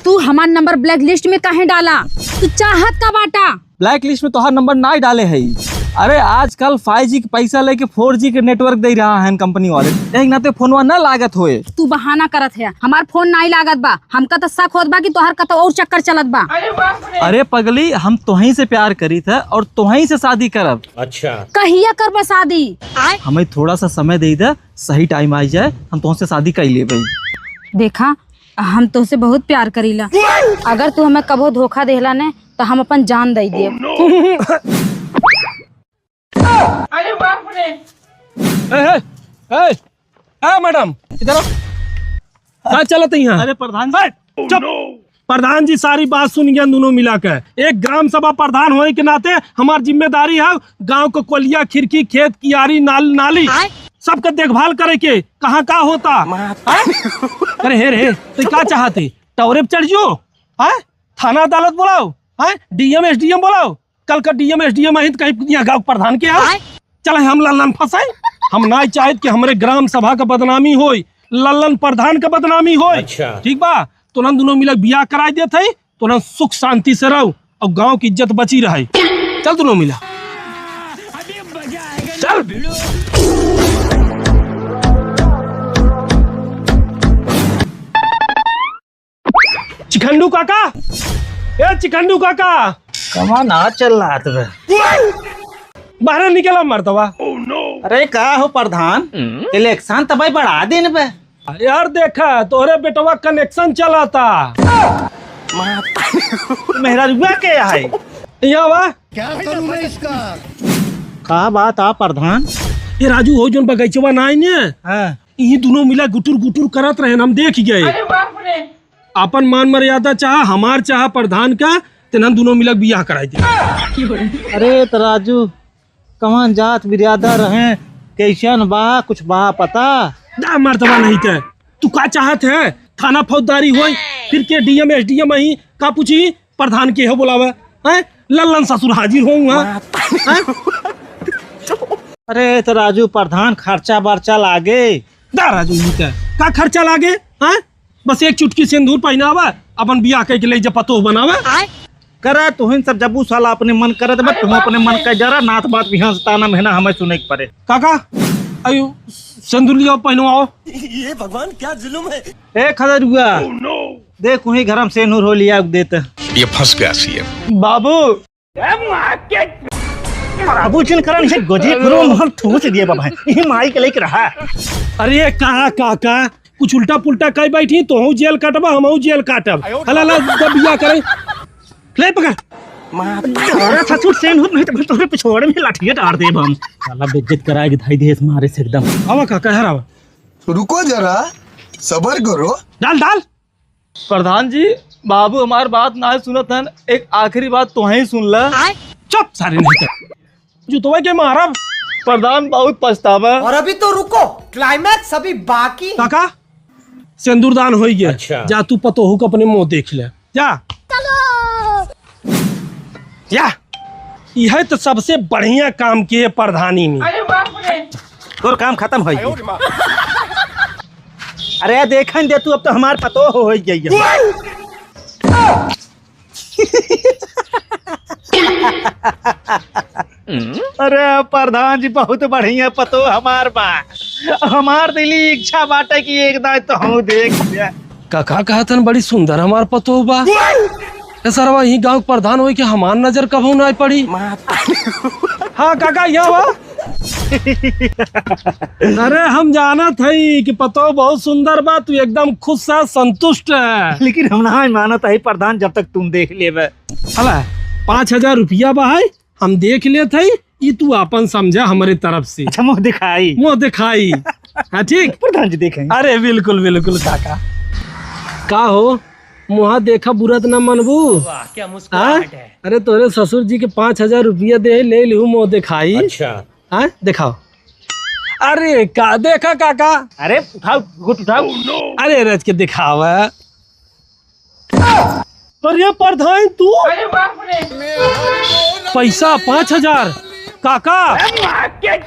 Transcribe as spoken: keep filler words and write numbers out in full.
तू हमार नंबर blacklist में काहे डाला? तू चाहत का बाटा? Blacklist में तोहार नंबर नाहीं डाले हई। अरे, आजकल five G के पैसा लेके four G के network दे रहा है company वाले, एक नाते फोनवा ना लागत होए। तू बहाना करत है, हमार फोन नाहीं लागत बा। हमका तो शक होत बा कि तोहार कतौ और चक्कर चलत बा। अरे पगली, हम तोहीं से प्यार करीत है और तोहीं से शादी करब। अच्छा। कहिया करबा शादी? हमें थोड़ा सा समय दे दे, सही time आ जाए, हम तोहसे शादी कर लेबे। देखा, हम तोहसे बहुत प्यार करीला। अगर तू हमें कबो धोखा देहला ने, तो हम अपन जान दे दिए। अरे बाप रे। ए, ए, ए, ए, मैडम, इधर आओ। का चलत है यहाँ? अरे प्रधान जी। हट, चुप। प्रधान जी सारी बात सुन गया दोनों मिला के। एक ग्राम सभा प्रधान होए के नाते हमार जिम्मेदारी है गांव के कोलिया, खिड़की, खेत, कियारी, नाल, नाली, सबके देखभाल करे के। कहाँ का होता? हैं? अरे हे रे, तू का चाहते? टावरे पे चढ़ जियो? हैं? थाना अदालत बोलाओ, हैं? D M, S D M बोलाओ। कल का D M, S D M आही तो कहीं यहाँ गाँव प्रधान के यहाँ। चले हम लल्लन फंसाई। हम नाहीं चाहित कि हमरे ग्राम सभा का बदनामी होई, लल्लन प्रधान का बदनामी होई। अच्छा। ठीक बा, तोहन दोनों मिला बियाह कराई देत हई, तोहन सुख शांति से रहो और गाँव की इज्जत बची रहे। चल दोनों मिला। चल। चिखंडू काका, ए चिखंडू काका। कमा ना चल रहा था। बाहर निकला मर्दवा। अरे का हो प्रधान, election तो भाई बढ़ा दिन बे। यार देखा, तोहरे बेटवा connection चलाता। मेहरारुआ के है? यहाँ वा। क्या करूँ मैं इसका? का बात आ प्रधान? ये राजू हो जोन बगैचवा ना आई ने? हाँ। यही दोनों मिला गुटुर गुटुर करत रहे, हम देख गए। अरे बाप रे। आपन मान मर्यादा चाहा, हमार चाहा प्रधान का, तेनन दोनों मिलक बियाह कराई दे। अरे त राजू, कवन जात बिरादर रहे, कैसन बा, कुछ बा पता? ना मर्दवा नहीं ते, तू का चाहत है? थाना फौजदारी होई, फिर के D M, S D M आही, का पूछी? प्रधान के हो बोलावे, हैं? लल्लन ससुर हाजिर हो वहाँ, हैं? अरे त राजू, प्रधान खर्चा बर्चा लागे। दा राजू, ई का, का खर्चा लागे, हैं? बस एक चुटकी सिंदूर पहिनावा, अपन बियाह कइके ले जा पतोह बनावा। करा तुहिन सब जब्बू साला अपने मन करत बा, तुम अपने मन का जरा नाथ बात बिहान से ताना मेहना हमें सुने के पड़े। काका, आयु सिंदूर लियाओ, पहिनवाओ। ये भगवान क्या जुल्म है। ए खदरुआ, देख वही घर में सेनुर हो लिया देत। ये फंस गया सीएम। बाबू, बाबू जिन करन से गजी करो, हम ठूस दिए बाबा। यही माई के लेके रहा। अरे का काका, कुछ उल्टा पुल्टा कह बैठी, तोहू जेल काटबा, हमहू जेल काटब। हला ला, जब बियाह करे, ले पकड़। अरे ससुर सेनुर नहीं तो तोहरे पिछोड़े में लाठिया डार देब हम। साला बेइज्जत कराए के धाई देश मारे से एकदम। आवा काका, हरावा। रुको जरा, सबर करो। डाल, डाल। प्रधान जी, बाबू हमार बात ना सुनत हन, एक आखिरी बात तोहई सुन ल। चुप सारे नहीं कर। जुतवा के मारब। प्रधान बहुत पछतावा। और अभी तो रुको, climax अभी बाकी। काका, सिंदूरदान होई गया। अच्छा। जा तू पतोहू को अपने मुंह देख ले। जा। चलो। या, यह तो सबसे बढ़िया काम किए प्रधानी ने। अरे बाप रे। तोर काम खत्म होई गया। अरे देखन दे तू, अब तो हमार पतोह हो, होई गई है। अरे प्रधान जी, बहुत बढ़िया पतोह हमार बा। हमार दिली इच्छा बाटे कि एक दाई तो हम देख लिया। काका कहत हन बड़ी सुंदर हमार पतोह बा। ए सरवा, यही गांव के प्रधान होई कि हमार नजर कभू ना पड़ी। हाँ काका, यहाँ बा। अरे हम जानत हई कि पतोह बहुत सुंदर बा, तू एकदम खुश है, संतुष्ट है। लेकिन हम ना मानत हई प्रधान, जब तक तुम देख लेबे। हला, पाँच हजार रुपया बा है, हम देख लेत हई, ई तू आपन समझा हमरे तरफ से। अच्छा, मुंह दिखाई। मुंह दिखाई। हाँ, ठीक? प्रधान जी देखें। अरे, बिल्कुल, बिल्कुल, काका। का हो, मुहा देखा बुरा त ना मनबू? वाह, क्या मुस्कुराहट हाँ? है। अरे, तोरे ससुर जी के पाँच हजार रुपया दे, ले लिहू मुंह दिखाई। अच्छा। हाँ, दिखाओ। अरे, का देखा, काका? अरे, उठाओ, गुट उठाओ। अरे, रच के दिखावा। अरे प्रधान तू? अरे बाप रे। पैसा पाँच हजार। काका। अरे मार के